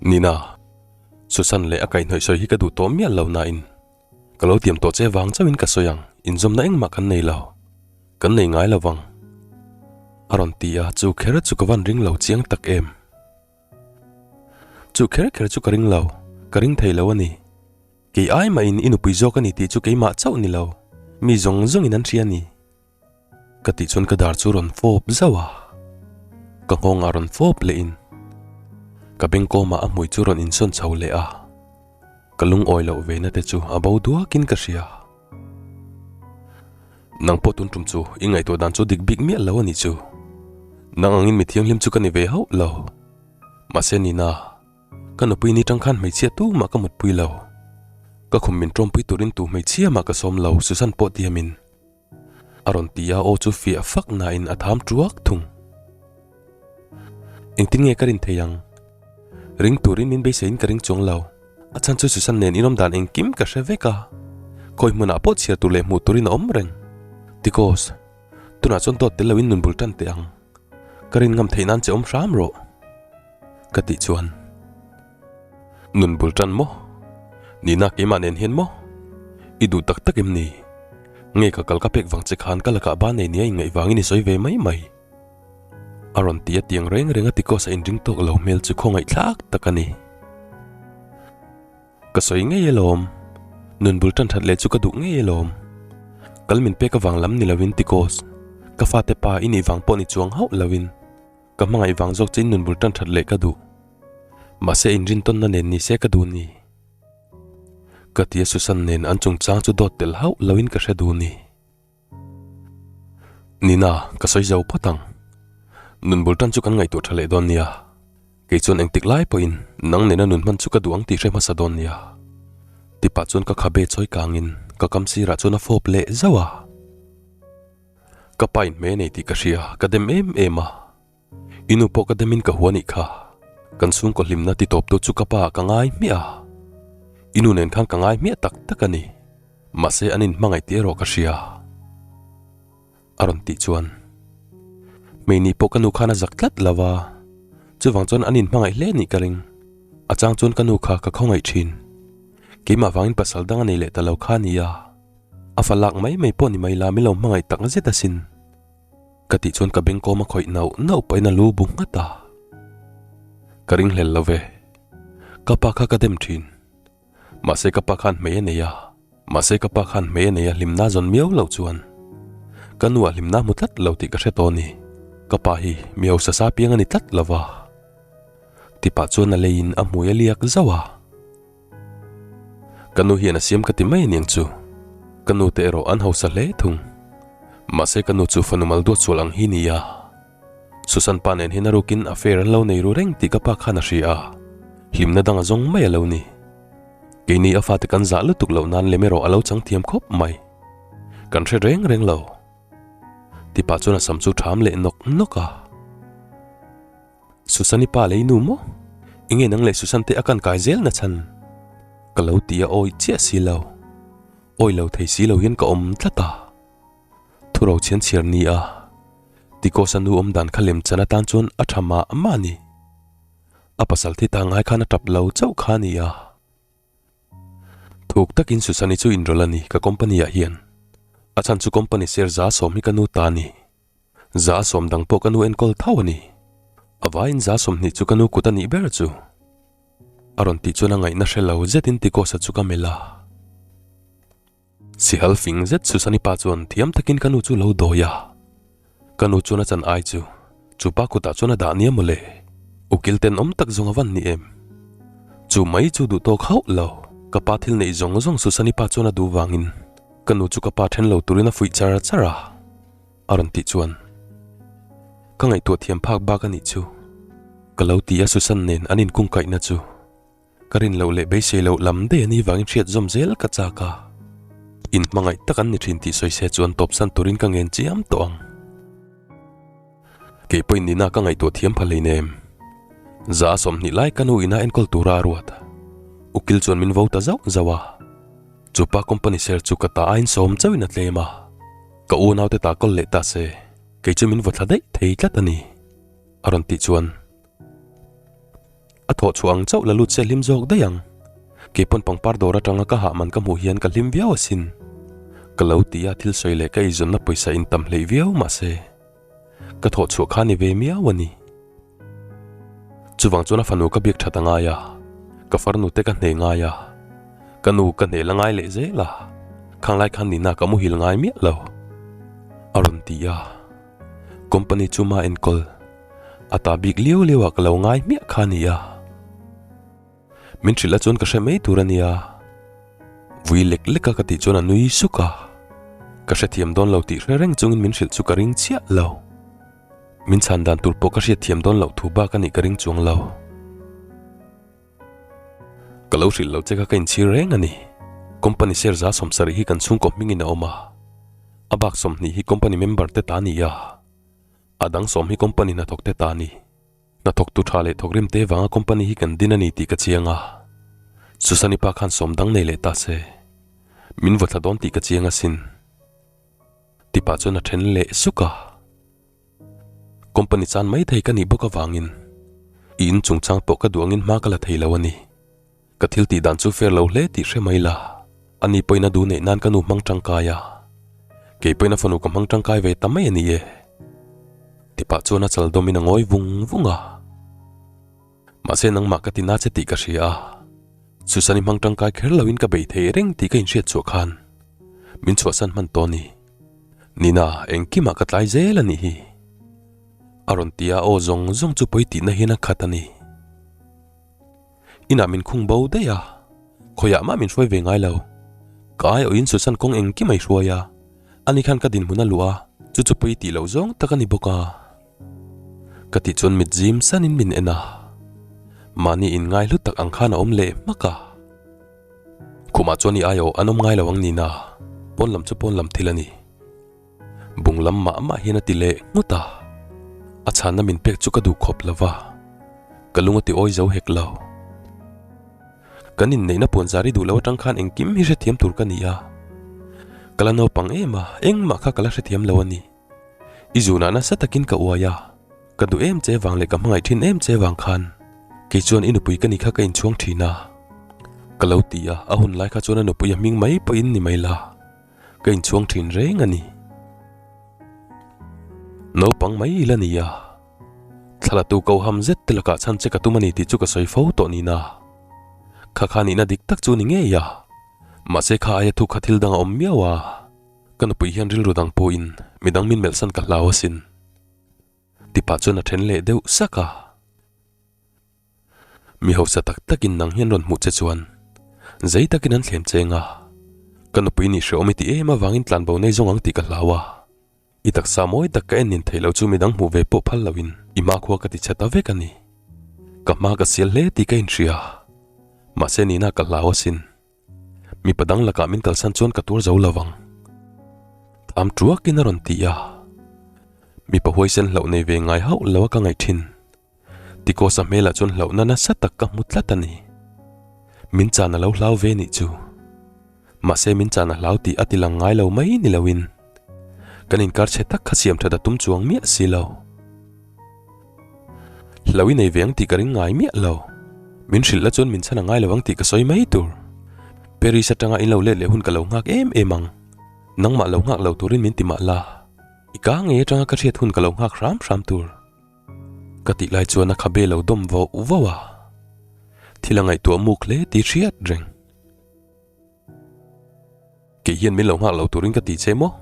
Nina, Susan leh a kaihhnawih sawi hi ka duh tawh miah lo nain ka lo tiam tawh che vang chauhin ka sawi ang, inzawmna engmah kan nei lo, kan nei ngai lo vang. A rawn ti a, chu kher chu ka van ring lo chiang tak em. Chu kher kher chu ka ring lo, ka ring thei lo a ni. Kei ai mahin i nupui zawk a ni tih chu keimah chauh ni lo, mi zawng zawngin an hria a ni. Ka tih chuan ka dar chu rawn fawp zauh a, ka nghawngah rawn fawp lehin ka bengkawmah a hmui chu rawn insawn chho leh a, ka lungawi loh ve na te chu a bo duakin ka hria. Nang pawh tun tum chu i ngaihtuah dan chu dik bik miah lo a nih chu. Nang angin mi thianghlim chu ka ni ve hauh lo. Mahse Nina. Ka nupui ni tang khan hmeichhia tu mah ka mutpui lo. Ka khum min tawmpui turin tu hmeichhia mah ka sawm lo, Susan pawh tiamin. A rawn ti a, aw chu fiah fak nain a tham tuak thung. Engtin nge ka rin thei ang? Ring turin min beiseiin ka ring chuang lo. A chhan chu Susan nen inawm dan engkim ka hre vek a. Khawi hmunah pawh chhiar tur leh hmuh turin a awm reng. Tikos, tunah chuan dawt tel loin nun bul tan teh ang. Ka rin ngam theih nan che awm hram rawh. Ka tih chuan, Nun bul tan maw? Nihna keimah nen hian maw? I duh tak tak em ni? Nge ka kal ka pek vang che khan ka lakah ba nei nia inngaih vangin i sawi ve mai mai? A rawn ti a tiang reng reng a tikawsa inring tawk lo hmel chu khawngaih thlak tak a ni. Ka sawi ngei alawm. Nun bul tan that leh chu ka duh ngei alawm. Kal min pek avang lam ni lovin tikawsa ka fate pa i nih vang pawh ni chuang hauh lovin. Ka hmangaih vang zawk chein nun bul tan that leh ka duh. Mahse inrintawnna nen ni se ka duh ni. Ka ti a Susan nen an chungchang chu dawt tel hauh loin ka hre duh ni. Nina, ka sawi zo phawt ang. Nun bul tan chu kan ngaihtuah tha leh dawn nia. Kei chuan engtik lai pawhin nang nena nun hman chu ka duh ang tih hre hmasa dawn nia. Tipah chuan ka khabe chawi kangin ka kam sirah chuan a fawp leh zauh a. Ka pa in hmei a nei tih ka hria, ka dem em em a. I nu pawh ka demin ka hua nih kha. Kan chhungkaw hlimna ti tawptu chu ka pa ah ka ngai hmiah a. I nu nen khan ka ngai hmiah tak tak a ni. Mahse an inhmangaih tih erawh ka hria. A rawn tih chuan hmei nih pawh ka nu khan a zak tlat lo va, chuvang chuan an inhmangaih hle nih ka ring. A chang chuan ka nu kha ka khawngaih thin. Keimah vangin pasal dang a nei leh ta lo kha a nia. A fa lak mai mai pawh ni mai la min lo hmangaih tak zet asin. Ka tih chuan ka bengkawm a khawih nauh nauh pahin a lu bu nghat a. Ka ringhlel lo ve. Ka pa kha ka dem thin. Mahse ka pa khan hmei a nei a. Mahse ka pa khan hmei a nei a hlimna zawn miau loh chuan ka nu ah hlimna hmu tlat lo tih ka hre tawh a ni. Ka pa hi mi hausa sa piang a ni tlat lo va. Tipah chuan a leiin a hmui a liak zauh a. Ka nu hian a siam ka ti mai aniang chu. Ka nu te erawh an hausa hle thung. Mahse ka nu chu fanu mal duat sual ang hi nia. Susan pa nen hian a rukin affair an lo nei ru reng tih ka pa khan a hria a. Hlimna dang a zawng mai a lo ni. Keini a fate kan zah lutuk loh nan lem erawh a lo chang thiam khawp mai. Kan hre reng reng lo. Tipah chuan a sam chu tham leh nawk nawk a. Susani pa lei nu maw? Enge nang leh Susan te a kan kai zel na chhan? Ka lo ti a awi chiah si lo. Awi lo thei si lo hian ka awm tlat a. Thuro chhian chhiar ni a. Tikosa nu awm dan kha lem chan atan chuan a tha mah mah a ni. A pasal thi ta ngai khan a tap lo chauh kha a ni a. Thuk takin Susani chu inrawlh a ni ka company ah hian. A chhan chu company share 70% hi ka nu ta a ni. 70% dang pawh ka nu enkawl tho a ni. A vaiin 20% chu ka nu kut a nih ber chu. A rawn tih chuan a ngaihna hre lo zetin Tikosa chu ka melh a. Sihal fing zet Susani pa chuan thiam takin ka nu chu lo dawi a. Ka nu chuan a chan ai chu chu pa kutah chuan a dah nia mawle. Ukil tenawm tak zawng a van ni em? Chu mai chu duh tawk hauh lo. Ka pa thil neih zawng zawng Susani pa chuan a duh vangin ka nu chu ka pa then lo turin a fuih char char a. A rawn tih chuan ka ngaihtuah thiam phak bak a nih chu. Ka lo ti a Susan nen an inkungkaihna chu ka rin loh leh beisei loh lam daih a ni vangin hriat zawm zel ka chak a. Inhmangaih tak an ni thin tih sawi se chuan tawpsan turin ka ngen chiam tawh ang. Kei pawhin nina ka ngaihtuah thiam pha hleinem. 20 lai ka nu ina enkawl tura a ruat. Ukil chuan min vo ta zauh zauh a. Chupa company share chu ka ta aiin sawm chauhin a tlem a. Ka unaute ta kawl leh ta se, kei chu min vaw thla daih thei tlat a ni, a rawn tih chuan. A thawh chhuah ang chauh la lut se hlim zawk daih ang. Keipawn pangpar dawr atanga ka hah man ka hmuh hian ka hlim viau asin. Ka lo ti a, thil sawi leh ka eizawnna pawisa in tam hleih viau mahse ka thawh chhuah kha ni ve miau a ni. Chuvang chuan a fanu ka biak that a ngai a, ka farnu te ka hneh ngai a, ka nu ka hneh la ngai leh zel a, khang lai khan nina ka muhil ngai miah lo. A rawn ti a, company chu ma enkawl a ta bik liau liau ah ka lo ngai hmiah kha a ni a. Min hrilh a chuan ka hre mai tur a nia. Vui lek lek a ka tih chuan a nui suk a. Ka hrethiam dawn lo tih hre reng chungin min hrilh chu ka ring chiah lo. Min chhan dan tur pawh ka hriatthiam dawn loh thu bak a nih ka ring chuang lo. Ka lo hrilh lo che kha ka inchhir reng a ni. Company share za 70 hi kan chhungkaw hmingin a awm a. A bak 20 hi company member te ta a ni a. A dang 10 hi company hnathawk te ta a ni. Hnathawktu tha leh thawkrim te vanga company hi kan din a ni tih ka chiang a, Susani pa khan sawm dang nei leh ta se, min vaw thla dawn tih ka chiang asin. Tipah chuan a then leh suk a. Company chan mai thei ka nih bawk avangin i in chungchang pawh ka duh angin hma ka la thei lo a ni. Ka thil tih dan chu fair lo hle tih hre mai la, ani pawhin a duh neih nan ka nu hmang tangkai a, kei pawhin a fanu ka hmang tangkai ve ta mai a ni e. Tipah chuan a chal dawmin a ngawi vung vung a. Mahse nangmah ka ti na che tih ka hria a, Susan-i hmang tangkai kher loin ka bei thei reng tih ka inhriat chhuah khan min chhuahsan hman tawh a ni. Nina, engkimah ka tlai zel a nih hi. A rawn ti a, aw zawng zawng chu pawi tihna hian a khat a ni. Inah min khung bo daih a, khawiah mah min hruai ve ngai lo. Ka ai awhin Susan kawng engkim a i hruai a, ani khan ka dinhmun a luh a, chu chu pawi tih loh zawng tak a ni bawk a. Ka tih chuan mit zim sanin min en a, mahni in ngai hlu tak ang khan a awm leh hmak a. Khumah chuan i ai awh an awm ngai lo ang nina, pawn lam chu pawn lam thil a ni. Bung lam mah mah hian a ti leh nghut a, a chhanna min pek chu ka duh khawp lo va, ka lung a ti awi zo hek lo. Kan inneihna puanzar i duh lo atang khan engkim hi hrethiam tur ka ni a, ka la naupang em a, engmah kha ka la hrethiam lo a ni. I zunah nasa takin ka uai a, ka duh em che vang leh ka hmangaih thin em che vang khan kei chuan i nupui ka ni kha ka inchhuang thin a, ka lo ti a, a hun lai kha chuan a nupui a hming mai pawhin ni mai la. Ka inchhuang thin reng a ni. Naupang mai ila ni a, thlalatu ko ham zet te lakah chhan che ka tum a ni tih chu ka sawi fo tawh nina. Kha kha nihna dik tak chu ni ngei a, mahse kha aia thu kha thil dang a awm miau a, ka nupui hian rilru dang pawhin midang min melhsan ka hlau asin. Tipa chuan a then leh deuh sak a. Mi hausa tak takin nang hian rawn hmuh che chuan zei takin an thlem cheng a, ka nupui nih hreawm i ti em avangin tlanbo nei zawng ang tih ka hlau a, i taksa mawi tak ka en nin theih loh chu midang hmuh ve pawh phal loin i hmakhua ka ti chhe ta vek a ni. Ka hma ka sial hle tih ka inhria, mahse nihna ka hlau asin. Mipa dang lakah min kalsan chuan ka tuar zo lo vang. Tham tuakin a rawn ti a, mipa huaisen hlauh nei ve ngai hauh lo a ka ngaih thin. Tikosa hmelah chuan hlauhna nasa tak ka hmu tlat a ni. Min chan a lo hlau ve nih chu. Mahse min chan a hlau tih a ti lang ngai lo mai ni loin kan inkar chhe tak kha siam that a tum chuang miah si lo. Hlau i nei ve ang tih ka ring ngai miah lo. Min hrilh la chuan min chhan a ngai lo ang tih ka sawi mai tur. Paris atanga in lo let leh hun ka lo nghak em em ang. Nangmah lo nghak lo turin min ti mah la. I ka ngei atanga ka hriat hun ka lo nghak hram hram tur. Ka tih lai chuan a khabe lo dawm vauh vauh a, thil a ngaihtuah muk hle tih hriat reng. Kei hian min lo nghak lo turin ka ti che maw?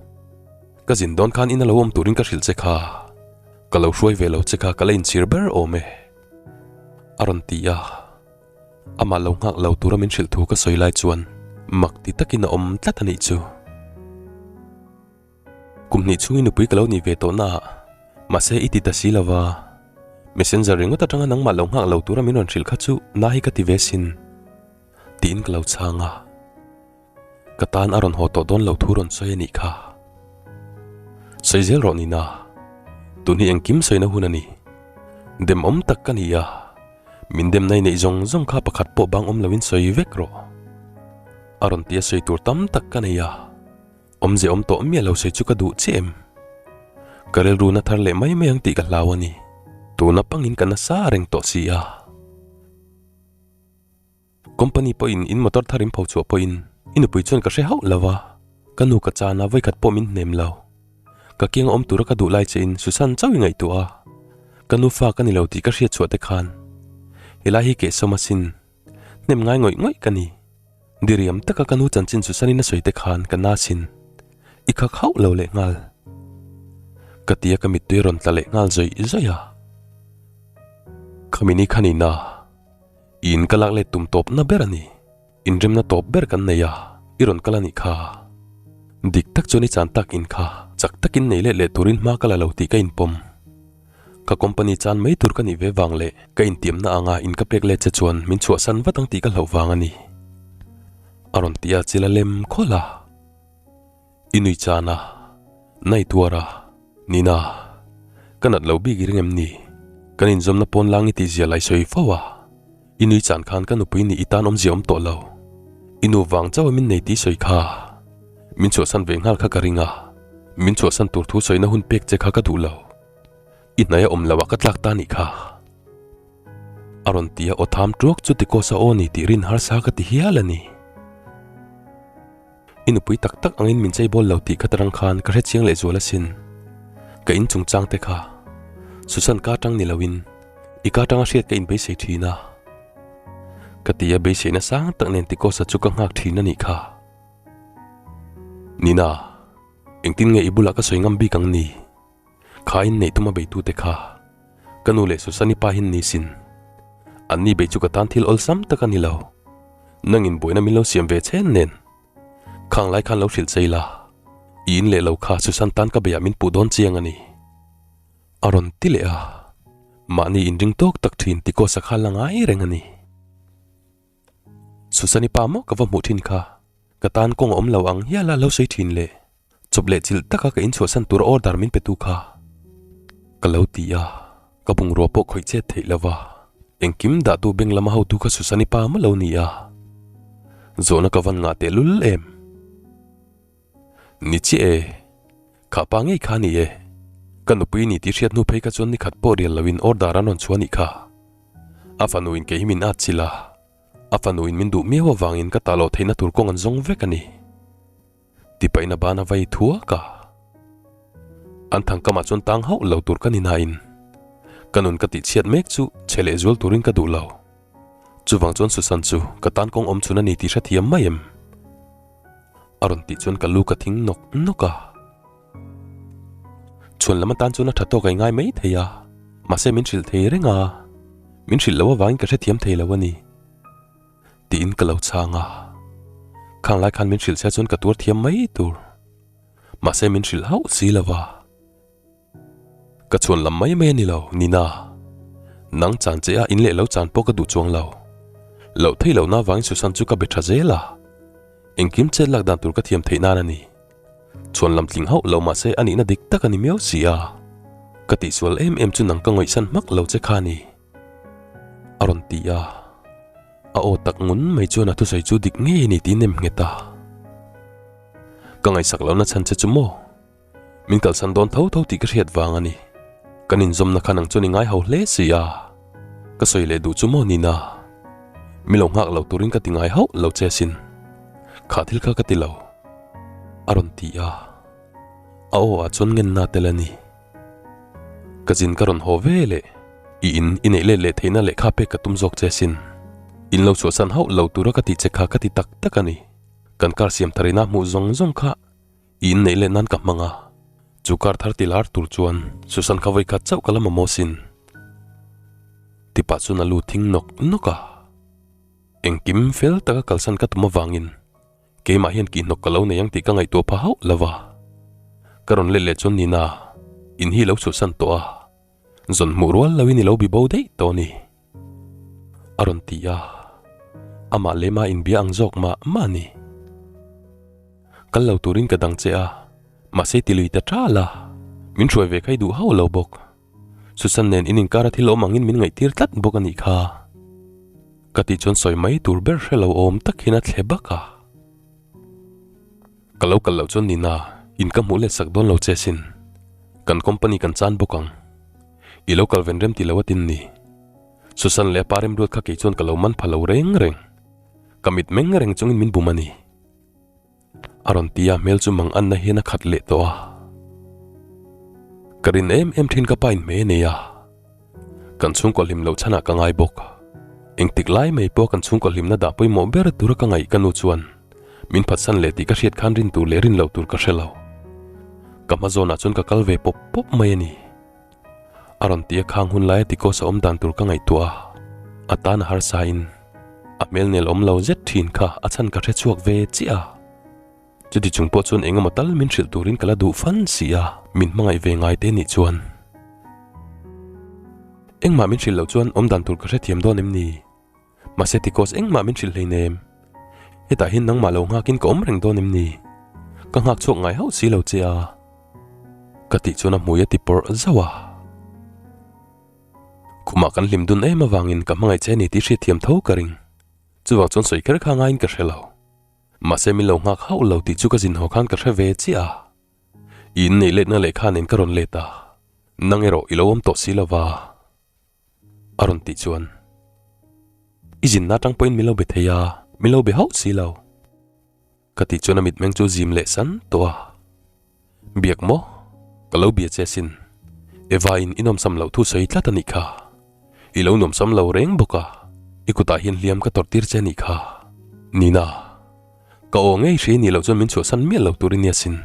Ka zin dawn khan ina lo awm turin ka hrilh che kha, ka lo hruai ve lo che kha ka la inchhir ber awm e, a rawn ti a. Amah lo nghak lo tura min hrilh thu ka sawi lai chuan mak ti takin a awm tlat a nih chu. Kum hnih chhungin nupui ka lo nih ve tawh naah mahse i ti ta si lova, messenger ringawt atanga nangmah lo nghak lo tura min rawn hrilh kha chu na hi ka ti ve sin tiin ka lo chhang a, ka tan a rawn haw tawh dawn lo thu rawn sawi a nih kha. Sawi zel rawh Nina, tun hi engkim sawina hun a ni. Demawm tak ka ni a, min demna i neih zawng zawng kha pakhat pawh bang awm loin sawi vek rawh. A rawn ti a sawi tur tam tak ka nei a. Awmze awm tawh miah lo sawi chu ka duh chiah em? Ka rilru na thar leh mai mai ang tih ka hlau a ni. Tuna pangin ka nasa reng tawh si a. Company pawhin in motor thar in pho chhuah pawhin i nupui chuan ka hre hauh lo a, ka nu ka chan a vawikhat pawh min hnem lo. Ka kiang a awm tura ka duh lai che in Susan chauh i ngaihtuah a, ka nu fa ka ni lo tih ka hriat chhuah te khan helai hi kehsawm asin hnem ngai ngawih ngawih ka ni. Diriam taka ka nu chanchin Susan-in a sawi te khan ka na sin i khak hauh lo leh nghal. Ka tia ka mittui a rawn tla leh nghal zawih zawih a. Khami ni khan ina i in ka lak let tum tawp na ber a ni. Inremna tawp ber kan nei a, i rawn kal a nih kha. Dik tak chuan i chan tak in kha chak takin nei let leh turin hma ka la lo tih ka inpawm. Ka company chan mai tur ka nih ve vang leh ka intiamna anga in ka pek let che chuan min chhuahsan vat ang tih ka hlauh vang a ni. A rawn ti a chil a lem khawlh a. I nui chan a, nai tuar a, Nina, ka nat lo bik i ring em ni? Kan inzawmna pawn lang i tihzia lai sawi fo a. I nui chan khan ka nupui nih i tan awmzia awm tawh lo. I nu vang chauh a min nei tih sawi kha. Min chhuahsan ve nghal kha ka ring a, min chhuahsan tur thu sawina hun pek che kha ka duh lo. I hnaih a awm loh ah ka tlak ta nih kha. A rawn ti a aw tham tuak chu tikawsa aw ni tih rin harsa ka ti hial a ni. I nupui tak tak angin min chei bawl lo tih ka tarang khan ka hrechiang leh zual asin. Ka in chungchang te kha Susan ka tang ni loin i ka tanga hriat ka inbeisei thin a. Ka ti a beiseina sang tak nen Tikosa chu ka nghak thin a nih kha. Nina, engtin nge i bulah ka sawi ngam bik ang ni? Kha in neih tuma beitute kha ka nu leh Susani pa hin ni sin. Anni bei chu ka tan thil awlsam tak a ni lo. Nangin buaina min lo siam ve chen nen. Khang lai khan lo hrilh chei la, i in leh lo kha Susan tan ka beiah min puh dawn chiang a ni. A rawn ti leh a, mahni inring tawk tak thin Tikosa kha la ngai reng a ni. Susani pa maw ka va hmuh thin kha, ka tan kawng a awm lo ang hiala lo sawi thin le. Chawp leh chilh taka ka inchhuahsan tura order min petu kha ka lo ti a, ka bungrua pawh khawih chet theih lo va, engkim dahtu bank lama hotu kha Susani pa maw lo ni a, zawhna ka van ngah teh lul em? Ni chiah e, kha pa ngei kha ni e, ka nupui ni tih hriat hnu phei kha chuan nikhat pawh rial loin order an rawn chhuah nih kha, a fanuin kei hi min at chilh a. A fanuin min duh miau avangin ka tah loh theihna tur kawng an zawng vek a ni. Tipaina ban a vai thuak a. An thangkamah chuan tang hauh lo tur ka ni nain ka nun ka tihchhiat mek chu chhe leh zual turin ka duh lo. Chuvang chuan Susan chu ka tan kawng awm chhun a ni tih hrethiam mai em? A rawn tih chuan ka lu ka thing nawk nawk a. Chhuan lam atan chuan a tha tawk a ingai mai thei a, mahse min hrilh thei reng a, min hrilh loh avangin ka hrethiam thei lo a ni. Tiin ka lo chhang a, khang lai khan min hrilh sia chuan ka tuar thiam mai tur, mahse min hrilh hauh si lo va. Ka chhuan lam mai mai a ni lo, Nina. Nang chan che a in leh lo chan pawh ka duh chuang lo. Loh theih lohna avangin Susan chu ka be tha zel a, engkim chet lak dan tur ka thiam theih nan a ni. Chhuan lam tling hauh lo mahse a nihna dik tak a ni miau si a, ka tihsual em em chu nang ka ngawihsan hmak lo che kha a ni. A rawn ti a, a aw tak ngun mai chuan a thusawi chu dik ngei a ni tih nem nghet a. Ka ngaihsak lohna chhan che chu maw? Min kalsan dawn tho tho tih ka hriat vang a ni. Kan inzawmna kha nang chuan i ngai ho hle si a, ka sawi leh duh chu maw Nina? Mi lo nghak lo turin ka ti ngai hauh lo che asin. Kha thil kha ka ti lo. A rawn ti a, a aw ah chuan ngenna tel a ni. Ka zin ka rawn haw ve leh i in i neih let leh theihna lehkha pek ka tum zawk che sin. In lo chhuahsan hauh lo tura ka tih che kha ka ti tak tak a ni. Kan car siam thar ina hmuh zawng zawng kha i in neih let nan ka hmang a. Chu car thar ti lar tur chuan Susan kha vawikhat chauh ka la mamawh sin. Tipah chuan a lu thing nawk nawk a. Engkim fel taka kalsan ka tum avangin Keimah hian kihhnawk ka lo nei ang tih ka ngaihtuah pha hauh lo va. Ka rawn let leh chuan Nina, in hi lo chhuahsan tawh a, zawn hmuh rual loin i lo bi bo daih tawh a ni. A rawn ti a, amah lema inbia ang zawk mah mah a ni. Kal lo turin ka dang che a, mahse ti lui ta ṭal a, min hruai ve kha i duh hauh lo bawk. Susan nen in inkara thil awm angin min ngaihtir tlat bawk a nih kha. Ka tih chuan sawi mai tur ber hre lo awm tak hian a thle bak a. Ka lo kal loh chuan Nina, in ka hmuh let sak dawn lo che sin. Kan company kan chan bawk ang. I lo kal ven rem ti lo a tin ni. Susan leh a pa remruat kha kei chuan ka lo man pha lo reng reng. Ka mit meng reng chungin min bum a ni. A rawn ti a, hmel chu mang anna hian a khat leh tawh a. Ka rin em em thin ka pa in hmei a nei a. Kan chhungkaw hlim loh chhanah ka ngai bawk. Engtik lai mai pawh kan chhungkaw hlimna dah pawimawh ber tura ka ngaih ka nu chuan min phatsan leh tih ka hriat khan rin tur leh rin loh tur ka hre lo. Ka hma zawnah chuan ka kal ve pawp pawp mai a ni. A rawn ti a khang hun laia Ticos a awm dan tur ka ngaihtuah a, a tan a harsa in a hmel nel awm lo zet thin kha a chhan ka hre chhuak ve chiah a. Chuti chung pawh chuan eng emaw tal min hrilh turin ka la duh fan si a, min hmangaih ve ngai te nih chuan engmah min hrilh loh chuan awm dan tur ka hrethiam dawn em ni? Mahse Ticos engmah min hrilh hleinem. Hetah hian nangmah lo nghakin ka awm reng dawn em ni? Ka nghak chhuak ngai hauh si lo che a. Ka tih chuan a hmui a ti pawrh zauh a. Khumah kan hlim dun em avangin ka hmangaih che ni tih hriatthiam tho ka ring. Chuvang chuan sawi kher kha ngaiin ka hre lo. Mahse min lo nghak hauh lo tih chu ka zin haw khan ka hre ve chiah a. I inneih letna lehkha nen ka rawn let a. Nang erawh i lo awm tawh si lo va. A rawn tih chuan I zinna atang pawhin min lo be thei a, min lo be hauh si lo. Ka tih chuan a mitmeng chu zim leh san tawh a. Biak maw? Ka lo bia che asin. Eva in i nawmsam loh thu sawi tlat a nih kha. I lo nuamsam lo reng bawk a, i kutah hian hliam ka tawrh tir che a nih kha. Nina, ka aw ngei hria i nih loh chuan min chhuahsan miah lo tur i nia sin.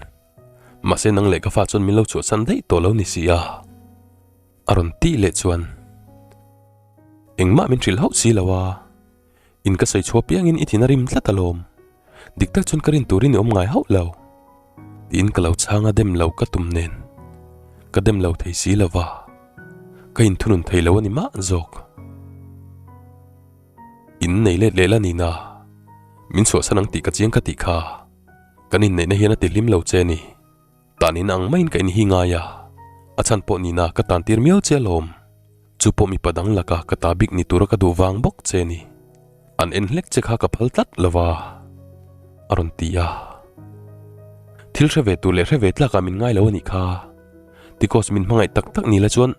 Mahse nang leh ka fa chuan min lo chhuahsan daih tawh lo ni si a. A rawn tih leh chuan engmah min hrilh hauh si lo a. In ka sawi chhuah piangin i thin a rim tlat alawm. Dik tak chuan ka rin turin i awm ngai hauh lo. Tiin ka lo chhang a dem lo ka tum nen. Ka dem lo thei si lo va. Ka inthunun thei lo a ni mah zawk. In nei let leh la nina. Min chhuahsan ang tih ka chiang ka tih kha. Kan inneihna hian a ti hlim lo che ni. Tan in ang maiin ka inhi ngai a, a chhan pawh nina ka tan tir miau che alawm. Chu pawh mipa dang laka ka ta bik ni tura ka duh vang bawk che ni. An en hlek che kha ka phal tlat lo va, a rawn ti a. Thil hre ve tur leh hre ve tlakah min ngai lo a nih kha. Tikos min hmangaih tak tak ni la chuan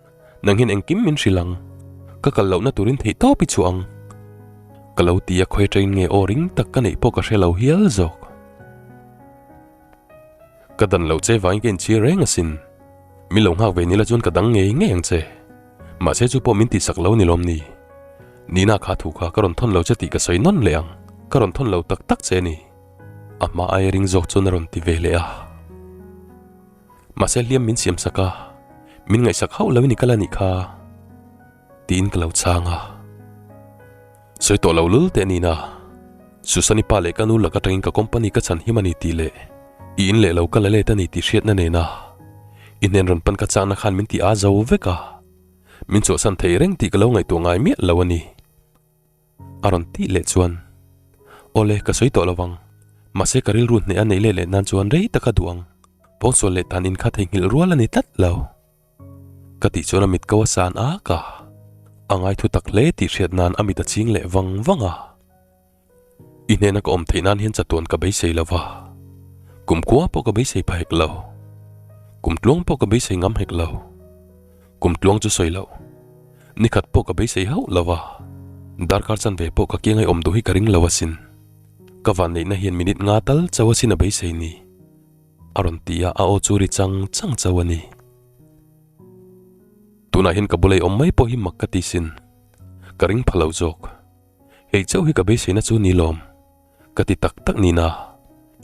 nang hian engkim min hrilh ang. Ka kal lohna turin theih tawp i chhuah ang. Ka lo ti a khawi atangin nge aw ring tak ka neih pawh ka hre lo hial zawk. Ka dan loh che vangin ka inchhir reng asin. Min lo nghak ve nila chuan ka dang ngei ngei ang che. Mahse chu pawh min tihsak lo ni lawm ni. Nina kha thu kha ka rawn thawn lo che tih ka sawi nawn leh ang. Ka rawn thawn lo tak tak che ni. A hma aia ring zawk chuan a rawn ti ve leh a. Mahse hliam min siam sak a, min ngaihsak hauh lo in i kal a nih kha. Tiin ka lo chhang a. Sawi tawh lo lul teh Nina. Susani pa leh ka nu lak atangin ka company ka chhan him a ni tih leh i in leh lo ka la let a ni tih hriatna nena i hnen rawn pan ka chakna khan min ti a zo vek a, min chhuahsan thei reng tih ka lo ngaihtuah ngai miah lo a ni. A rawn tih leh chuan, Awle, ka sawi tawh lo vang. Mahse ka rilru hneh a neih leh leh nan chuan rei taka duh ang. Pawngsual leh tan in kha theihnghilh rual a ni tlat lo. Ka tih chuan a mit ko a san ak a, a ngai thu tak hle tih hriat nan a mit a ching leh vang vang a. I hnena ka awm theih nan hian chatuan ka beisei lo va, kum khua pawh ka beisei pha hek lo, kum tluang pawh ka beisei ngam hek lo, kum tluang chu sawi loh, nikhat pawh ka beisei hauh lo va, darkar chanve pawh ka kiangai awm duh hi ka ring lo asin. Ka vanneihna hian minute nga tal chauh asin a beisei ni. A rawn ti a, a aw chu ri chang chang chauh a ni. Tunah hian ka bulei awm mai pawh hi mak ka ti sin. Ka ring pha lo zawk. Hei chauh hi ka beiseina chu ni lawm. Ka ti tak tak nina,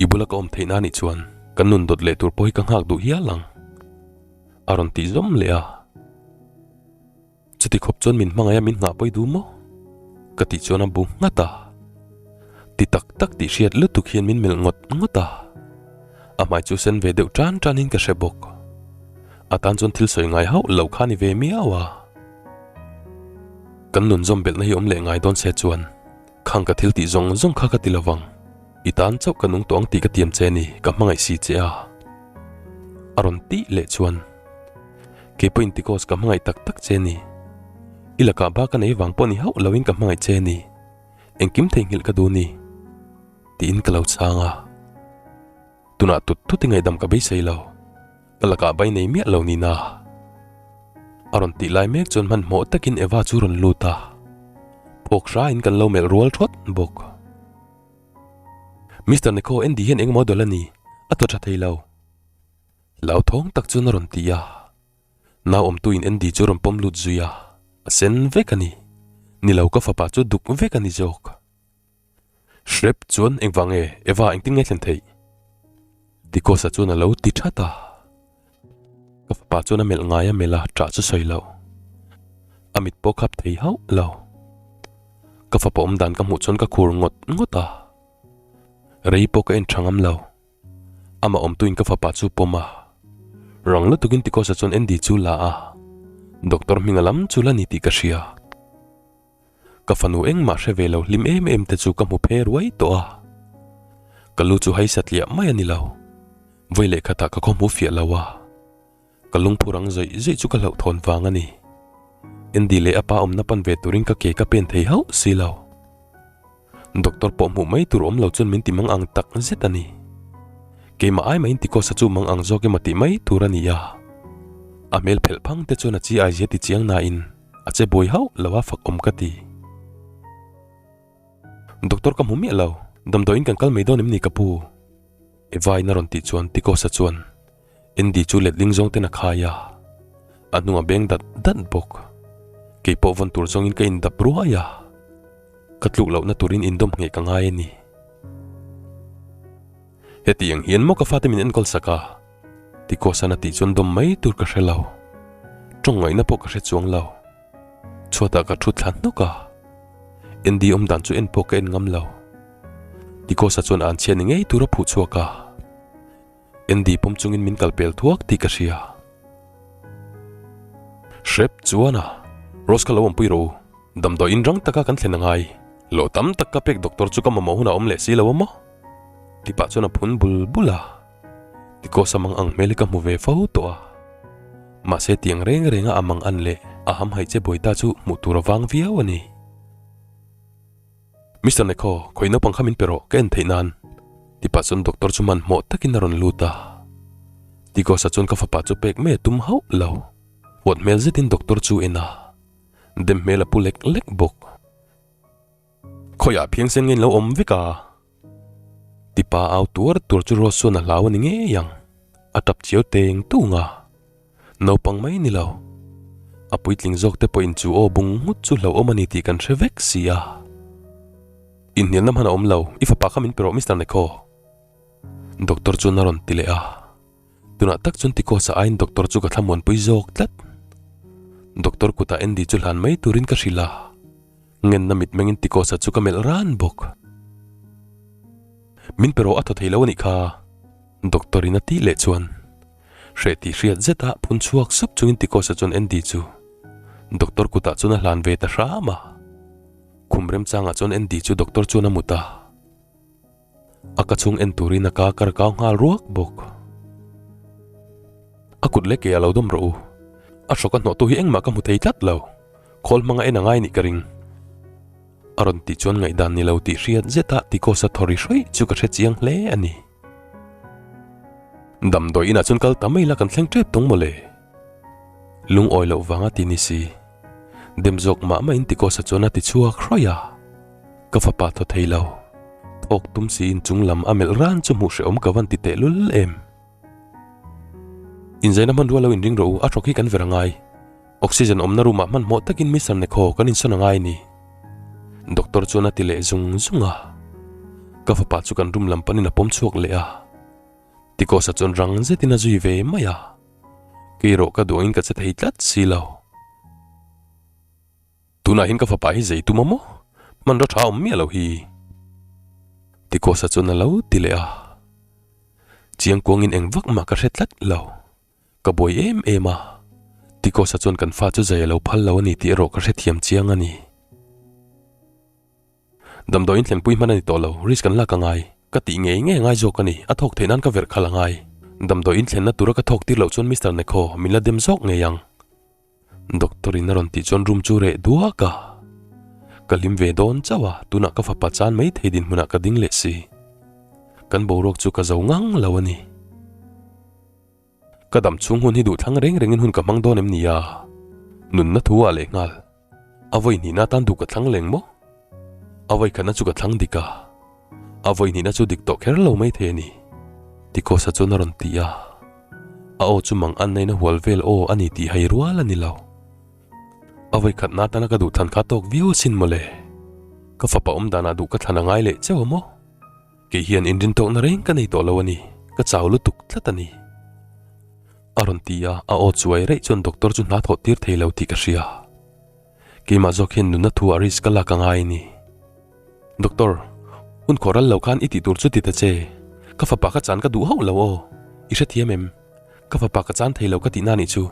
i bula ka awm theihna anih chuan kan nun dawt leh tur pawh hi ka nghak duh hial ang. A rawn tih zawm leh a. Chuti khawp chuan min hmangaih a min nghah pawi duh maw? Ka tih chuan a bu nghat a. Ti tak tak tih hriat lutuk hian min melh ngawt ngawt a. A hmai chu sen ve deuh tan tanin ka hre bawk. A tan chuan thil sawi ngai hauh lo kha ni ve miau a. Kan nun zawm belhna hi awm leh ngai dawn se chuan khang ka thil tih zawng zawng kha ka ti lovang. I tan chauh ka nung tawh ang tih ka tiam che ni, ka hmangaih si che a. A rawn tih leh chuan Kei pawhin Ticos ka hmangaih tak tak che ni. I lakah ba ka nei vang pawh ni hauh loin ka hmangaih che ni. Engkim theihnghilh ka duh ni. Tiin ka lo chhang a. Tunah tut tut i ngaihdam ka beisei lo. Ka lakah bai nei miah lo nina. A rawn tih lai mek chuan hmanhmawh takin Eva chu rawn lut a. Phawk hrain kan lo melh rual thawt bawk. Mister Neko, Andy hian engemaw a dawlh a ni, a thaw tha thei lo. Hlauthawng tak chuan a rawn ti a. Nau awmtuin Andy chu a rawn pawm lut zui a, a sen vek a ni. Ni lo, ka fapa chu duk vek a ni zawk. Hrep chuan engvang nge Eva engtin nge thlen theih? Dikosa chuan a lo ti that a. Ka fapa chuan a melh ngai a melh a, ṭah chu sawi lo. A mit pawh khap thei hauh lo. Ka fapa awm dan ka hmuh chuan ka khur ngawt ngawt a. Rei pawh ka en ṭha ngam lo. Amah awmtuin ka fapa chu pawm a. Rang lutukin Tikosa chuan Andy chu la a. Doctor hminga lam chu la ni tih ka hria. Ka fanu engmah hre ve lo hlim em em te chu ka hmu phe ruai tawh a. Ka lu chu haisa tliah mai a ni lo. Vawi leh khatah ka khawhmu fiah lo a. Ka lungphu rang zawih zawih chu ka hlauhthawn vang a ni. Andy leh a pa awmna pan ve turin ka ke ka pen thei hauh si lo. Doctor pawh hmuh mai tur awm lo chuan min ti mang ang tak zet a ni. Keimah ai mahin Tikosa chu mang ang zawk emaw tih mai tur a ni a. A hmel phelh phang te chuan a chi ai zia ti chiang nain a che buai hauh lo a fak awm ka ti. Doctor ka hmu miah lo, damdawiin kan kal mai dawn em ni ka pu? Evain a rawn tih chuan Tikosa chuan Andy chu letling zawng ten a khai a, a hnung a beng dat dat bawk. Kei pawh vawn tur zawngin ka indap ruai a, ka tluk lohna turin indawm ngheh ka ngai a ni. Heti ang hian maw ka fate min enkawl sak a? Tikosan a tih chuan dawm mai tur ka hre lo. Tawng ngaihna pawh ka hre chuang lo. Chhuatah ka thu thla hnawk a, Andy awm dan chu en pawh ka en ngam lo. Tikosa chuan an chhiat ni ngei tur a phuh chhuak a. Andy pawm chungin min kal pel thuak tih ka hria. Hrep chuan a, Rose kha lo awmpui rawh u. Damdawiin rang taka kan thlen a ngai. Hlawh tam tak ka pek doctor chu ka mamawh hunah awm leh si lo a maw? Ti pah chuan a phun bul bul a. Tikosa mang ang hmel hi ka hmu ve fo tawh a. Mahse tiang reng renga a mang an leh a hamhaih che buai ta chu hmuh tur a vang viau a ni. Mister Nekho, khawi naupang kha min pe rawh, ka en theih nan. Ti pah chuan doctor chu hmanhmawh takin a rawn lut a. Tigosa chuan ka fapa chu pek mai a tum hauh lo. Huat hmel zetin doctor chu en a, dem hmel a pu lek lek bawk. Khawiah phiangsen nge in lo awm vek a? Ti pa au tuar tuar chu Rose chuan a hlau a ni ngei ang. A tap chiau teng tung a. Naupang mai ni lo. A puitling zawk te pawhin chu aw bung nghut chu hlauhawm a ni tih kan hre vek si a. Inhnialna hman a awm lo, i fapa kha min pe rawh Mister Nekho. Doctor chuan a rawn ti leh a. Tunah tak chuan Tikosa aiin doctor chu ka thlamuanpui zawk tlat. Doctor kutah Andy chu hlan mai turin ka hrilh a. Ngenna mitmengin Tikosa chu ka melh ran bawk. Min pe rawh a thaw thei lo a nih kha. Doctor in a tih leh chuan Hreh tih hriat zet a phun chhuak sup chungin Tikosa chuan Andy chu Doctor kutah chuan a hlan ve ta hram a. Khum remchangah chuan Andy chu Doctor chuan a mut a. A ka chhung en turin a ka kar kau nghal ruak bawk. A kut leh ke a lo dawm rawh u. A hrawk a hnawhtu hi engmah ka hmu thei tlat lo. Khawl hmanga en a ngai nih ka ring. A rawn tih chuan ngaihdan ni lo tih hriat zet a Tikosa thaw ri hruih chu ka hre chiang hle a ni. Damdawi inah chuan kal ta mai la kan thleng tep tawng mawle. Lungawi loh vanga ti ni si. Dem zawk mah mah in Tikosa chuan a ti chhuak hrawih a. Ka fapa thaw thei lo. Thawk tum si in chung lam a melh ran chu hmuh hrehawm ka van ti teh lul em. Inzaina hmanrua lo inring rawh u, a hrawk hi kan ver a ngai. Oxygen awmna room ah hmanhmawh takin Mister Nekho kan insawn a ngai a ni. Doctor chuan a ti leh zung zung a. Ka fapa chu kan room lam panin a pawm chhuak leh a. Tikosa chuan rang zetin a zui ve mai a. Kei erawh ka duh angin ka che thei tlat si lo. Tunah hian ka fapa hi zei tum a maw? Hmanraw tha awm miah lo hi. Tikosa chuan a lo ti leh a. Chiangkuangin eng vak mah ka hre tlat lo. Ka buai em em a, Tikosa chuan kan fa chu zai a lo phal lo a ni tih erawh ka hrethiam chiang a ni. Damdawiin thlenpui hman a ni tawh lo, risk kan lak a ngai. Ka tih ngei ngei a ngai zawk a ni, a thawk theih nan ka verh khalh a ngai. Damdawiin thlenna tura ka thawk tir loh chuan Mister Nekho min la dem zawk ngei ang. Doctor in a rawn tih chuan room chu reh duak a. Ka hlim ve dawn chauh a, tunah ka fapa chan mai thei dinhmunah ka ding leh si. Kan boruak chu ka zo ngang lo a ni. Ka dam chhung hun hi duh thlang reng rengin hun ka hmang dawn em ni a? Nunna thu ah leh nghal. A vawi hnihna atan duh ka thlang leng maw? A vawi khatna chu ka thlang dik a. A vawi hnihna chu dik tawh kher lo mai thei a ni, Tikosa chuan a rawn ti a. A aw chu mang an nain a hual vel aw a ni tih hai rual a ni lo. A vawi khatna atana ka duh thlan kha tawk viau asin mawle. Ka fapa awm danah duh ka thlan a ngai leh cheu a maw? Kei hian inrintawkna reng ka nei tawh lo a ni, ka chau lutuk tlat a ni. A rawn ti a, a aw chuai reih chuan doctor chu hna thawh tir thei lo tih ka hria. Keimah zawk hian nunna thu a risk ka lak a ngai a ni. Doctor, hun khawh ral lo khan i tih tur chu ti ta che. Ka fapa ka chan ka duh hauh lo aw. I hrethiam em? Ka fapa ka chan thei lo ka tihna nih chu.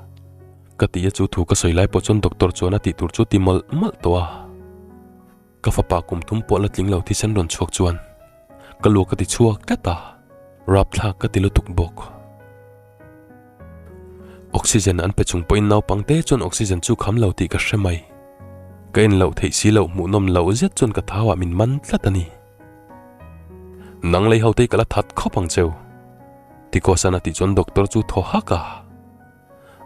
Ka ti a chu thu ka sawi lai pawh chuan doctor chuan a tih tur chu ti mawlh mawlh tawh a. Ka fapa kum thum pawh la tling lo thisen rawn chhuak chuan ka luak ka ti chhuak tlat a, rapthlak ka ti lutuk bawk. Oxygen an pe chung pawhin naupang te chuan oxygen chu kham lo tih ka hre mai. Ka en loh theih si loh hmuhnawm loh zet chuan ka thauah min man tlat a ni. Nang lei ho te hi ka la that khawp ang cheu. Tikosan a tih chuan doctor chu thaw hak a.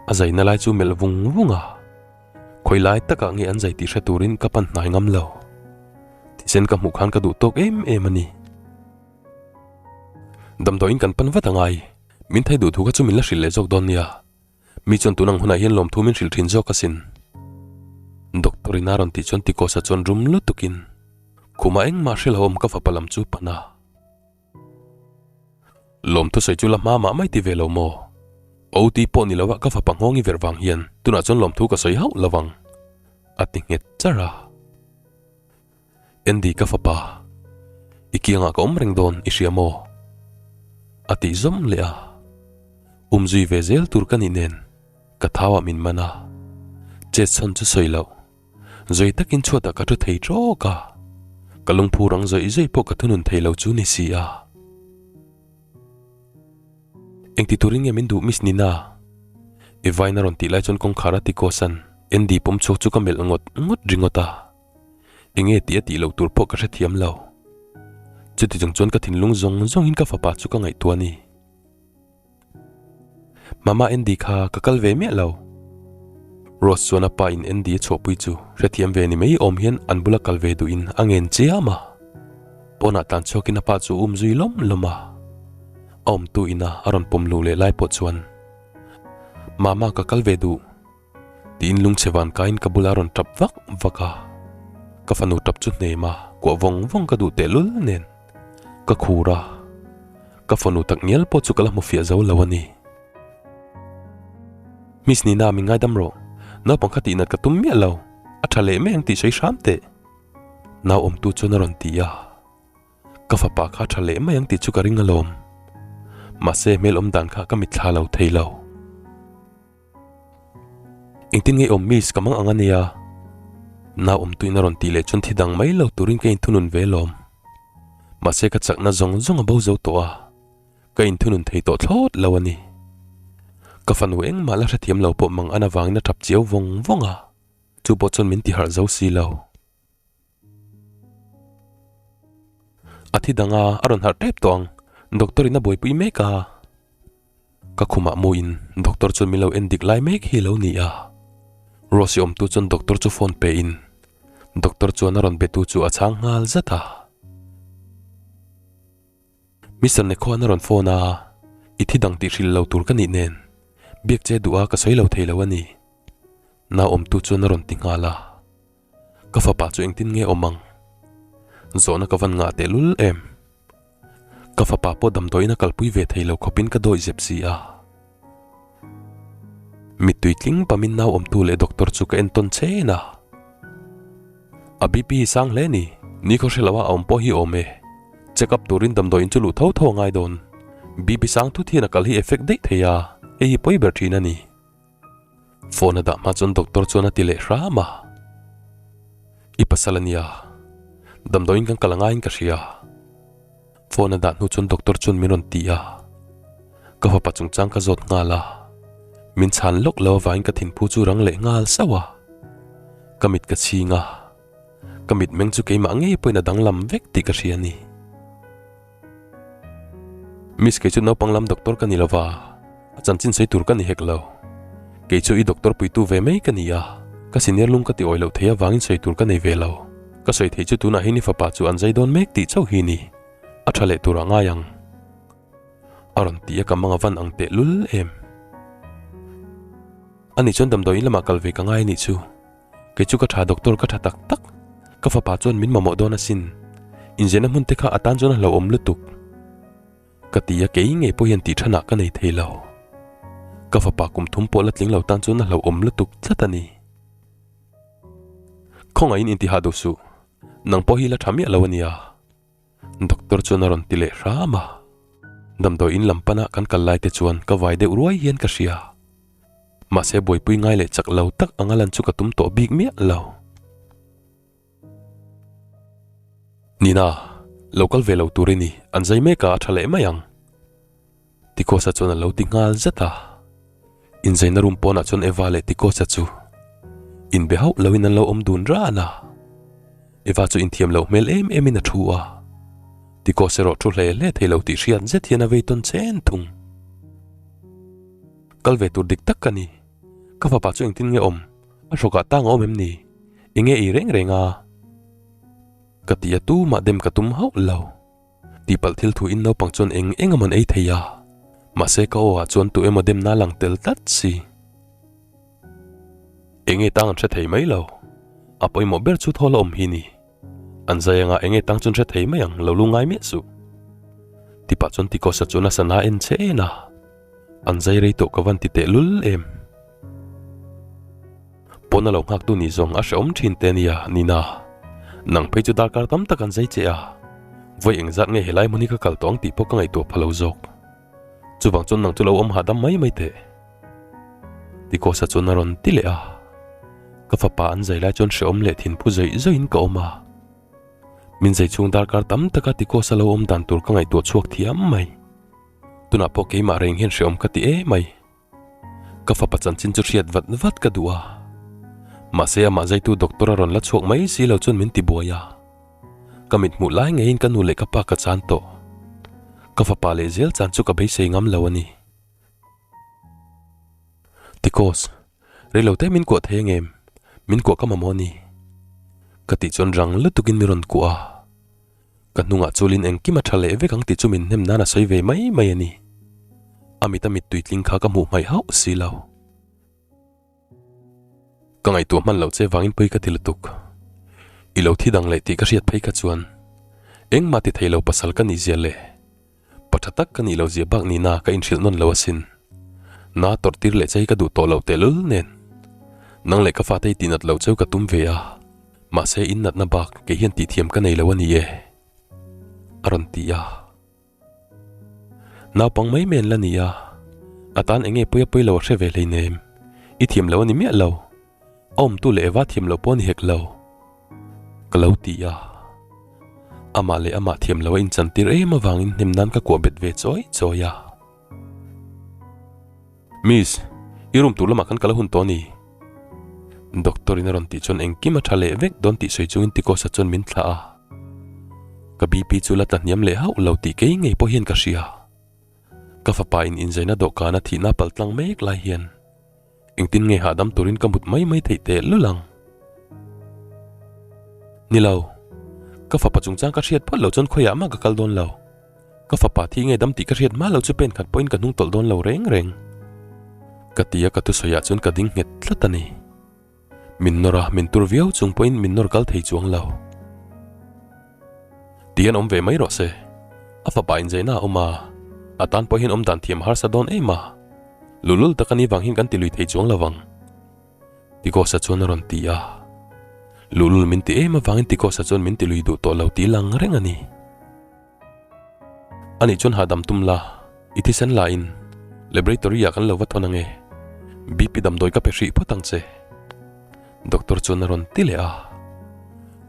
A zaina lai chu melh vung vung a. Khawi lai takah nge an zai tih hre turin ka pan hnai ngam lo. Thisen ka hmuh khan ka duh tawk em em a ni. Damdawiin kan pan vat a ngai. Min thei duh thu kha chu min la hrilh leh zawk dawn nia. Mi chuan tun ang hunah hian lawmthu min hrilh thin zawk asin. Doctor in a rawn tih chuan Tikosa chuan rum lutukin khumah engmah hre lo awm ka fapa lam chu pan a. Lawmthu sawi chu la hma mah mai ti ve lo maw? OT pawh ni lo ah ka fapa nghawng i verh vang hian tunah chuan lawmthu ka sawi hauh lo ang, a ti nghet char a. Andy ka fapa, i kiangah ka awm reng dawn i hria maw? A tih zawm leh a. Umzui ve zel tur ka nih nen ka thauah min man a, chet chhawn chu sawi loh. Zui takin chhuatah ka thu thei trawk a, ka lungphu rang zawih zawih pawh ka thunun thei lo chu ni si a. Engti turin nge min duh Miss Nina? I vain a rawn tih lai chuan kawngkhar a ti kawsan Andy pawm chhuak chu ka melh ngawt ngawt ringawt a. Enge tih a tih loh tur pawh ka hrethiam lo. Chuti chung chuan ka thinlung zawng zawngin ka fapa chu ka ngaihtuah a ni. Mama Andy kha ka kal ve miah lo. Rose chuan a pa in Andy a chhuahpui chu hrethiam ve ni mai awm hian an bula kal ve duhin a ngen chiam a. Pawnah tlan chhuakin a pa chu um zui lawm lawm a. A awmtu ina a rawn pawm luh leh lai pawh chuan Mama ka kal ve duh. Tiin lungchhe van kaiin ka bula rawn tap vak vak a, ka fanu tap chu hnem a, kuah vawng vawng ka duh tehlul nen ka khur a, ka fanu tak ngial pawh chu ka la hmu fiah zo lo a ni. Miss Nina min ngaidam rawh, naupang kha tihnat ka tum miah lo, a tha leh mai ang tih sawi hram teh. Nau awmtu chuan a rawn ti a. Ka fapa kha tha leh mai ang tih chu ka ring alawm. Mahse hmel awm dan kha ka mitthla lo thei lo. Engtin nge awm miss ka mang ang ania? Nau awm tuin a rawn tih leh chuan thi dang mai lo turin ka inthunun ve alawm. Mahse ka chakna zawng zawng a bo zo tawh a, ka inthunun thei tawh thlawt lo a ni. Ka fanu engmah la hrethiam lo pawh mang an avangin a tap chiau vawng vawng a, chu pawh chuan min tiharh zo si lo. A thi dang a, a rawn harh tep tawh ang. Doctor in a buaipui mek a. Ka khumah muin doctor chuan min lo en dik lai mek hi a lo ni a. Rose-i awmtu chuan doctor chu phone pe in doctor chuan a rawn betu chu a chhang nghal zat a. Mister Nekhoan a rawn phone a, I thi dang tih hrilh lo tur ka nih nen biak che duh a ka sawi lo thei lo a ni. Nau awmtu chuan a rawn ti nghal a. Ka fapa chu engtin nge awm ang? Zawhna ka van ngah tehlul em? Ka fapa pawh damdawiin a kalpui ve thei lo khawpin ka dawih zep si a. Mittui tling pamin nau awmtu leh doctor chu ka entawn chen a. A BP hi sang hle ni, ni khaw hre loa a awm pawh hi awm e. Check up turin damdawiin chu luh tho tho a ngai dawn. BP sang thut hian a kal hi effect daih thei a, hei hi pawi ber thin a ni. Phone a dah hma chuan doctor chuan a ti leh hram a, I pasal a nia, damdawiin kan kal angaiin ka hria. Phone a dah hnu chuan doctor chuan min rawn ti a, ka fapa chungchang ka zawt nghal a, min chhan lawk lo avangin ka thinphu chu rang leh nghal sauh a, ka mit ka chhing a, ka mitmeng chu keimah ngei pawhin a danglam vek tih ka hria a ni. Miss kei chu naupang lam doctor ka ni lova, a chanchin sawi tur ka ni hek lo. Kei chu i doctor puitu ve mai ka ni a, ka senior lung ka ti awih loh thei avangin sawi tur ka nei ve lo. Ka sawi theih chu tunah hian i fapa chu an zai dawn mek tih chauh hi ni. A tha leh tur ah ngai ang. A rawn ti a ka mang a van ang teh lul em. Ani chuan damdawiin lamah kal ve ka ngai anih chu. Kei chu ka tha doctor ka tha tak tak. Ka fapa chuan min mamawh dawn asin. Inziahna hmun te kha a tan chuan a hlauhawm lutuk. Ka ti a kei ngei pawh hian tih thanah ka nei thei lo. Ka fapa kum thum pawh la tling lo tan chuan a hlauhawm lutuk tlat a ni. Khawngaihin intihah duh suh. Nang pawh hi la tha miah lo ania. Doctor chuan a rawn ti leh hram a. Damdawi in lam pana kan kal lai te chuan ka vai deuh ruai hian ka hria. Mahse buaipui ngai leh chak lo tak anga lan chu ka tum tawh bik miah lo. Nina, lo kal ve lo tur i ni, an zai mek a, a tha leh mai ang. Tikosa chuan a lo ti nghal zet a. Inzaina room pawnah chuan Eva leh Tikosa chu inbe hauh loin an lo awm dun ran a. Eva chu inthiam loh hmel em emin a thu a. Tikos erawh thu hle hle thei lo tih hriat zet hian a vei tawn chen thung. Kal ve tur dik tak ka ni. Ka fapa chu engtin nge awm? A hrawkah tang a awm em ni? Enge ei reng reng a? Ka ti a tumah dem ka tum hauh lo. Tihpalh thil thu in naupang chuan eng eng emaw an ei thei a, mahse ka aw ah chuan tu emaw demna lang tel tlat si. Enge tang an hre thei mai lo, a pawimawh ber chu thawl a awm hi ni. An zai anga enge tang chu an hre thei mai ang, lo lu ngai miah suh. Tipah chuan Tikosa chuan a sana en che en a, an zai rei tawh ka van ti teh lul em. Pawn a lo nghak tu ni zawng a hrehawm thin te ania Nina. Nang phei chu darkar tam tak an zai che a, vawi engzat nge helai hmun hi ka kal tawh ang tih pawh ka ngaihtuah pha lo zawk. Chuvang chuan nang chu lo awm hahdam mai mai teh. Tikosa chuan a rawn ti leh a. Ka fapa an zai lai chuan hrehawm leh thinphu zawih zawihin ka awm a. Min zai chhung darkar tam taka Tikosa lo awm dan tur ka ngaihtuah chhuak thiam mai. Tunah pawh keimah reng hian hrehawm ka ti em mai. Ka fapa chanchin chu hriat vat vat ka duh a, mahse amah zaitu doctor a rawn la chhuak mai si lo chuan min ti buai a. Ka mit hmuh lai ngeiin ka nu leh ka pa ka chan tawh. Ka fapa leh zel chan chu ka beisei ngam lo a ni. Tikos, reilo te min kuah thei angem? Min kuah ka mamawh a ni. Ka tih chuan rang lutukin min rawn kuah a. Ka hnungah chulin engkim a tha leh vek ang tih chu min hnem nan a sawi ve mai mai a ni. A mit a mittui tling kha ka hmuh hmaih hauh si lo. Ka ngaihtuah hman loh che vangin pawi ka ti lutuk. I lo thi dang leh tih ka hriat phei kha chuan engmah ti thei lo pasal ka nih zia leh pa tha tak ka nih lo zia bak nihna ka inhrilh nawn lo asin. Na tawrh tir leh che hi ka duh tawh loh tehlul nen. Nang leh ka fate hi tihnat loh cheu ka tum ve a. Mahse in natna bak kei hian tih thiam ka nei lo a ni e, a rawn ti a. Naupang mai mai an la ni a, a tan eng nge pawi a pawi lo a hre ve hleinem, i thiam lo a ni miah lo, a awmtu leh Eva thiam lo pawh a ni hek lo, ka lo ti a. Amah leh amah thiam lo a inchantir em avangin hnem nan ka kuah bet ve chawi chawi a. Miss, i room tur lamah khan ka la hun tawh a ni. Doctor in a rawn tih chuan engkim a tha leh vek dawn tih sawi chungin Tikosa chuan min thlah a. Ka BP chu la tla hniam leh hauh lo tih kei ngei pawh hian ka hria. Ka fapa in inzaina dawhkana thihna pal tlang mek lai hian engtin nge hahdam turin ka mut mai mai theih teh lul ang. Ni lo, ka fapa chungchang ka hriat phawt loh chuan khawiah mah ka kal dawn lo. Ka fapa thi nge dam tih ka hriat hma lo chu pen khat pawhin ka hnung tawlh dawn lo reng reng. Ka ti a ka thusawiah chuan ka ding nghet tlat a ni. Min nawr a, min tur viau chung pawhin min nawr kal thei chuang lo. Ti hian awm ve mai rawh se. A fapa inzaina a awm a, a tan pawh hian awm dan thiam harsa dawn em a. Lulul taka ni vang hian kan ti lui thei chuang lo vang. Tikosa chuan a rawn ti a. Lulul min ti em avangin Tikosa chuan min ti lui duh tawh lo tih lang reng a ni. Anih chuan hahdam tum la, i thisen la in laboratory ah kan lo va thawn ange, BP damdawi ka pe hrih phawt ang che. Doctor chuan a rawn ti leh a,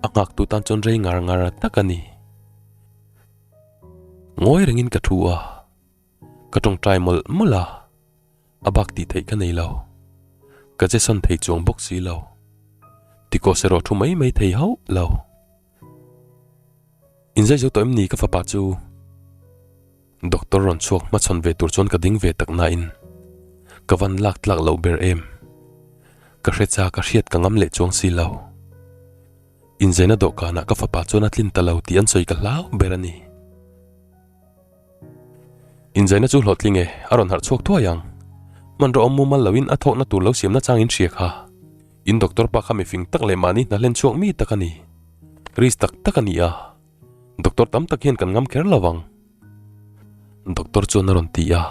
a nghak tu tan chuan rei ngar ngar tak a ni. Ngawi rengin ka thu a, ka tawngtai mawlh mawlh a, a bak tih theih ka nei lo. Ka che sawn thei chuang bawk si lo. Tikawh erawh thu mai mai thei hauh lo. Inzai zo tawh em ni ka fapa chu? Doctor rawn chhuak hmachhawn ve tur chuan ka ding ve tak nain ka van lak tlak loh ber em. Ka hre cha ka hriat ka ngam leh chuang si lo. Inzaina dawhkanah ka fapa chuan a tlin ta lo tih an sawi ka hlau ber a ni. Inzaina chu hlawhtling e, a rawn harh chhuak thuai ang. Hmanraw awm mumal loin a thawkna tur lo siamna chang in hria kha. In doctor pa kha mifing tak leh mahni hna hlen chhuak mi tak a ni. Risk tak tak a ni a. Doctor tam tak hian kan ngam kher lo vang. Doctor chuan a rawn ti a.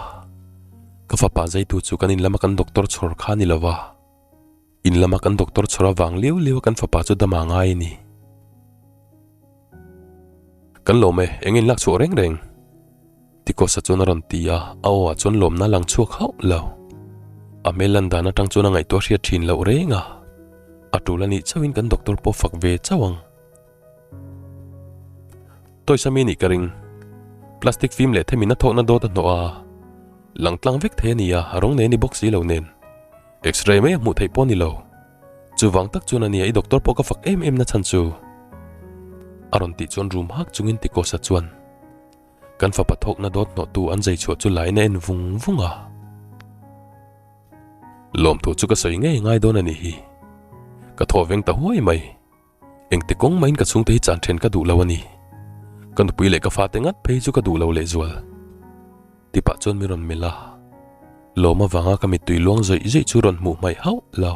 Ka fapa zaitu chu kan in lama kan doctor chhawr kha a ni lo va. In lama kan doctor chhawr avang liau liau a kan fapa chu dama ngai a ni. Kan lawm e, eng in lak chhuah reng reng? Tikosa chuan a rawn ti a, a aw ah chuan lawmna a lang chhuak hauh lo. A hmel lan dan atang chuan a ngaihtuah hriat thin loh reng a. A tul a nih chauhin kan doctor pawh fak ve chauh ang. Toys a mi nih ka ring. Plastic fim leh themin a thawkna dawt a hnawh a, lang tlang vek thei a ni a, a rawng nei a ni bawk si lo nen. X-ray mai a hmuh theih pawh a ni lo. Chuvang tak chuan a nia i doctor pawh ka fak em em na chhan chu. A rawn tih chuan rum hak chungin Tikosa chuan kan fapa thawkna dawt hnawhtu an zai chhuah chu lain a en vung vung a. Lawmthu chu ka sawi ngei ngai dawn a nih hi. Ka thaw veng ta huai mai. Engti kawng maiin ka chhungte hi chan then ka duh lo a ni. Ka nupui leh ka fate ngat phei chu ka duh lo lehzual. Tipah chuan min rawn melh a, lawm avanga ka mittui luang zawih zawih chu rawn hmuh hmaih hauh lo.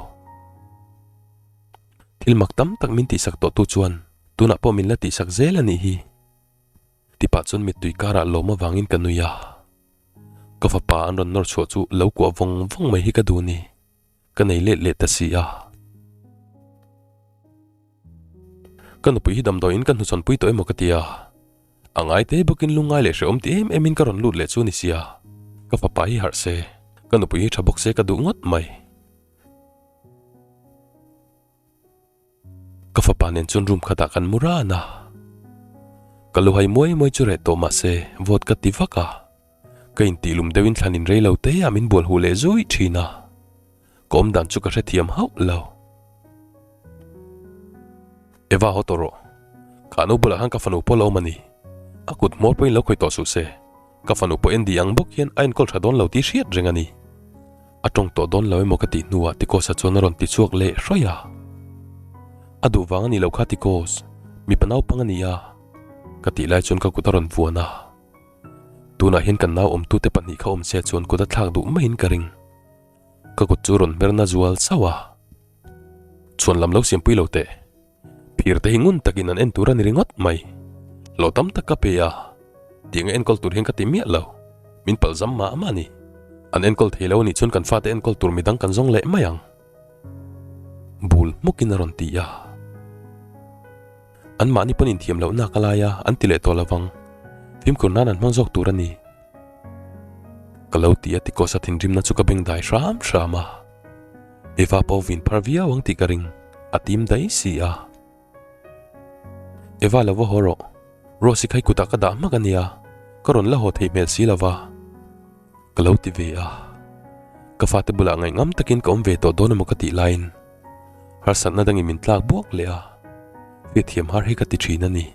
Thil mak tam tak min tihsak tawhtu chuan tunah pawh min la tihsak zel a nih hi. Tipah chuan mittui karah lawm avangin ka nui a, ka fapa an rawn nawr chhuah chu lo kuah vawng vawng mai hi ka duh ni. Ka nei let leh ta si a. Ka nupui hi damdawiin ka hnuchhawnpui tawh emaw ka ti a. A ngai te bawkin lungngai leh hrehawm ti em emin ka rawn lut leh chu ni sia. Ka fapa hi harh se, ka nupui hi tha bawk se ka duh ngawt mai. Ka fapa nen chuan room khatah kan mu ran a, ka luhai muai muai chu reh tawh mah se vawt ka ti vak a, ka intih lum deuhin thlan in rei lo te ah min bual huh leh zuih thin a, ka awm dan chu ka hrethiam hauh lo. Eva haw tawh rawh, kha nu bulah khan ka fanu pawh la awm a ni, a kut hmawr pawhin lo khawih tawh suh se. Ka fanu pawh Andy ang bawk hian a enkawl tha dawn lo tih hriat reng a ni. A tawng tawh dawn lo emaw ka tih hnuah Tikos-a chuan a rawn ti chhuak leh hrawih a. A duh vang a nih loh kha Tikos, mipa naupang a ni a, ka tih lai chuan ka kut a rawn vuan a. Tunah hian kan nau awmtute pahnih kha awm se chuan kut a thlak duh maiin ka ring. Ka kut chu rawn hmerna zual sauh a. Chhuan lam lo siampui lo teh. Phir te hi ngun takin an en tur a ni ringawt mai. Lo tam tak ka pe a, tiang a enkawl tur hian ka ti miah lo. Min palh zam mah mah a ni. An enkawl thei lo a nih chuan kan fate enkawl tur midang kan zawng leh mai ang. Bul hmukin a rawn ti a. Anmahni pawn inthiam lohna ka lai a, an ti leh tawh lovang. Fimkhur nan an hmang zawk tur a ni. Ka lo ti a tikawsa thinrimna chu ka beng dai hram hram a. Eva pawh vin phar viau ang tih ka ring, a tim daih si a. Eva lo va haw rawh, Rose-i kha i kutah ka dah hmak a nia, ka rawn la haw thei hmel si lo va. Ka lo ti ve a. Ka fate bulah ngaihngam takin ka awm ve tawh dawn emaw ka tih laiin harsatna dangin min tlak buak leh a, hriatthiam har hi ka ti thin a ni.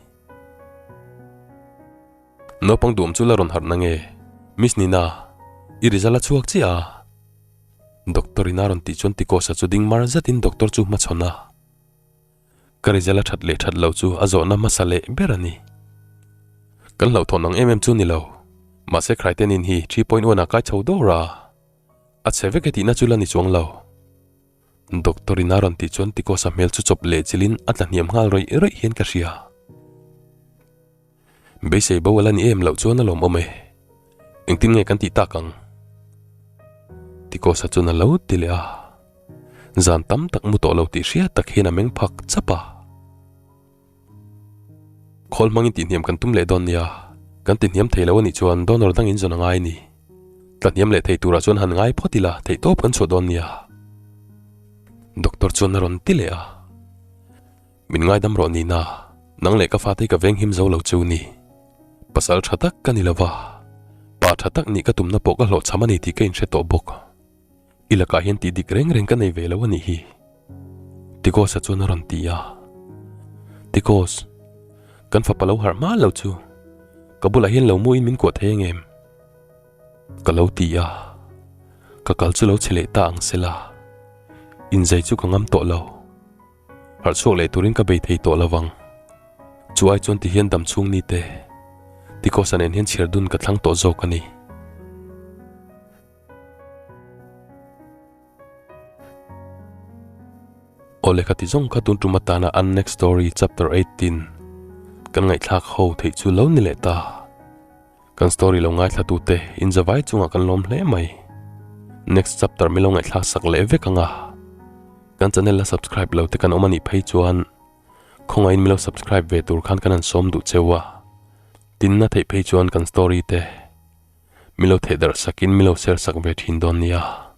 Naupang duhawm chu la rawn harh na nge? Miss Nina, i result a chhuak chiah a. Doctor in a rawn tih chuan Tikosa chu ding mar zetin doctor chu hmachhawn a. Ka result a that leh that lo chu a zawhna hmasa leh ber a ni. Kan hlauhthawn ang em em chu ni lo. Mahse Creatinine hi 3.1 ah kai chho dawr a. A chhe vek e tihna chu la ni chuang lo. Doctor in a rawn tih chuan Tikosa hmel chu chawp leh chilhin a tla hniam nghal rawih rawih hian ka hria. Beisei bo a la ni em loh chuan a lawm awm e. Engtin nge kan tih tak ang? Tikosa chuan a lo ti leh a. Zan tam tak mu tawh lo tih hriat tak hian a meng phak chap a. Khawl hmangin tihhniam kan tum leh dawn nia. Kan tihhniam thei lo a nih chuan donor dangin zawn a ngai a ni. Tlahniam leh thei turah chuan han ngai phawt ila theihtawp kan chhuah dawn nia. Doctor chuan a rawn ti leh a. Min ngaidam rawh Nina, nang leh ka fate hi ka veng him zo lo chu ni. Pasal tha tak ka ni lo va, pa tha tak nih ka tumna pawh ka hlawhchham a ni tih ka inhre tawh bawk. I lakah hian tih dik reng reng ka nei ve lo a nih hi. Tigos-a chuan a rawn ti a. Tigos, kan fapa lo harh hma lo chu ka bulah hian lo muin min kuah thei ang em? Ka lo ti a, ka kal chu lo che leh ta ang sela, inzai chu ka ngam tawh lo. Harh chhuak leh turin ka bei thei tawh lo vang. Chu ai chuan ti hian dam chhung ni te, Tikosa nen hian chhiar dun ka thlang tawh zawk a ni. Aw lehkha ti zawng kha tun tum atana an next story chapter 18 kan ngaihthlak ho theih chu lo ni leh ta. Kan story lo ngaithla tute in zavai chungah kan lawm hle mai. Next chapter mi lo ngaihthlak sak leh vek anga. Kan channel la subscribe lo te kan awm anih phei chuan khawngaihin mi lo subscribe ve tur khan kan han sawm duh cheu a. Tinna theih phei chuan kan story te mi lo thehdarh sakin mi lo share sak ve thin dawn nia.